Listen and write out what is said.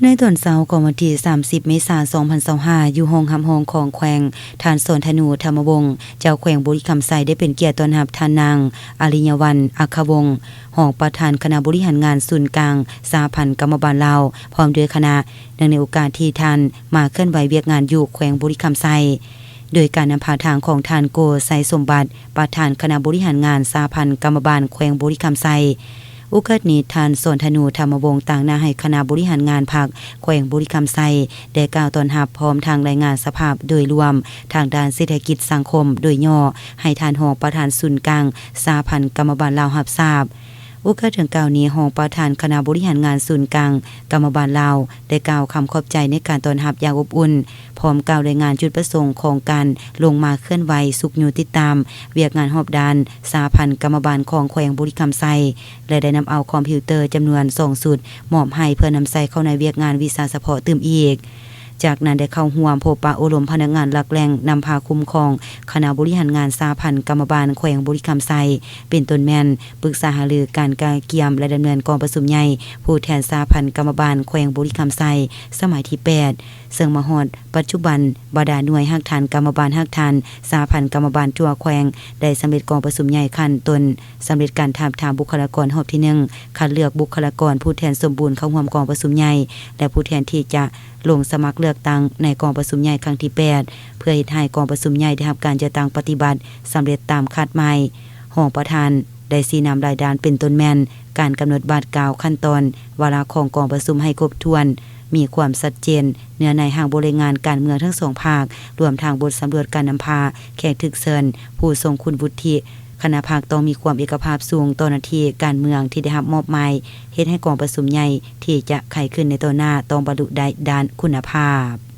ໃນຕອນເຊົ້າຂອງວັນທີສາມສິບ ເມສາ ສອງພັນຊາວຫ້າ ຢູ່ຫ້ອງຮັບຮອງຂອງແຂວງ, ທ່ານ ສອນທະນູ ທຳມະວົງ ເຈົ້າແຂວງບໍລິຄຳໄຊ ໄດ້ເປັນກຽດຕ້ອນຮັບທ່ານນາງ ອາລິຍະວັນ ອັກຂະວົງ ຮອງປະທານຄະນະບໍລິຫານງານສູນກາງສະຫະພັນກຳມະບານລາວ ພ້ອມດ້ວຍຄະນະ, ເນື່ອງໃນໂອກາດທີ່ທ່ານມາເຄື່ອນໄຫວວຽກງານຢູ່ແຂວງບໍລິຄຳໄຊ. ໂດຍການນຳພາທາງຂອງທ່ານ ໂກ ໄຊສົມບັດ ປະທານຄະນະບໍລິຫານງານສະຫະພັນກຳມະບານແຂວງບໍລິຄຳໄຊ. ໂອກາດນີ້, ທ່ານ ສອນທະນູ ທຳມະວົງ ຕາງໜ້າໃຫ້ຄະນະບໍລິຫານງານພັກແຂວງບໍລິຄຳໄຊ ໄດ້ກ່າວຕ້ອນຮັບ ພ້ອມທັງລາຍງານສະພາບໂດຍລວມທາງດ້ານເສດຖະກິດສັງຄົມໂດຍຫຍໍ້ ໃຫ້ທ່ານຮອງປະທານສູນກາງສະຫະພັນກຳມະບານລາວຮັບຊາບ. ໂອກາດດັ່ງກ່າວນີ້, ຮອງປະທານຄະນະບໍລິຫານງານສູນກາງກຳມະບານລາວ ໄດ້ກ່າວຄຳຂອບໃຈໃນການຕ້ອນຮັບຢ່າງອົບອຸ່ນ, ພ້ອມກ່າວລາຍງານຈຸດປະສົງຂອງການລົງມາເຄື່ອນໄຫວຊຸກຍູ້ຕິດຕາມວຽກງານຮອບດ້ານສະຫະພັນກຳມະບານຂອງແຂວງບໍລິຄຳໄຊ ແລະ ໄດ້ນຳເອົາຄອມພິວເຕີຈຳນວນສອງຊຸດ ມອບໃຫ້ເພື່ອນຳໃຊ້ເຂົ້າໃນວຽກງານວິຊາສະເພາະຕື່ມອີກ. ຈາກນັ້ນໄດ້ເຂົ້າຮ່ວມພົບປະໂອ້ລົມພະນັກງານຫຼັກແຫຼ່ງນຳພາຄຸ້ມຄອງຄະນະບໍລິຫານງານສະຫະພັນກຳມະບານແຂວງບໍລິຄຳໄຊ, ເປັນຕົ້ນແມ່ນປຶກສາຫາລືການກະກຽມ ແລະ ດຳເນີນກອງປະຊຸມໃຫຍ່ຜູ້ແທນສະຫະພັນກຳມະບານແຂວງບໍລິຄຳໄຊ ສະໄໝທີແປດ ເຊິ່ງມາຮອດປັດຈຸບັນ, ບັນດາໜ່ວຍຮາກຖານກຳມະບານຮາກຖານສະຫະພັນກຳມະບານທົ່ວແຂວງ ໄດ້ສຳເລັດກອງປະຊຸມໃຫຍ່ຂັ້ນຕົ້ນ, ສຳເລັດການທາບທາມບຸກຄະລາກອນຮອບທີໜຶ່ງ, ຄັດເລືອກບຸກຄະລາກອນຜູ້ແທນສົມບູນເຂົ້າຮ່ວມກອງປະຊຸມໃຫຍ່ ແລະ ຜູ້ແທນທີ່ຈະລົງສະໝັກເລືອກຕັ້ງໃນກອງປະຊຸມໃຫຍ່ຄັ້ງທີແປດ ເພື່ອເຮັດໃຫ້ກອງປະຊຸມໃຫຍ່ໄດ້ຮັບການຈັດຕັ້ງປະຕິບັດສຳເລັດຕາມຄາດໝາຍ. ຮອງປະທານໄດ້ຊີ້ນຳຫຼາຍດ້ານ ເປັນຕົ້ນແມ່ນການກຳນົດບາດກ້າວ, ຂັ້ນຕອນ, ວາລະຂອງກອງປະຊຸມໃຫ້ຄົບຖ້ວນ, ມີຄວາມຊັດເຈນ, ເນື້ອໃນຮ່າງບົດລາຍງານການເມືອງທັງສອງພາກ, ລວມທັງບົດສຳຫຼວດການນຳພາ, ແຂກຖືກເຊີນ, ຜູ້ຊົງຄຸນວຸດທິ, ຄະນະພັກຕ້ອງມີຄວາມເອກະພາບສູງຕໍ່ໜ້າທີ່ການເມືອງທີ່ໄດ້ຮັບມອບໝາຍ, ເຮັດໃຫ້ກອງປະຊຸມໃຫຍ່ທີ່ຈະໄຂຂຶ້ນໃນຕໍ່ໜ້າຕ້ອງບັນລຸໄດ້ດ້ານຄຸນນະພາບ.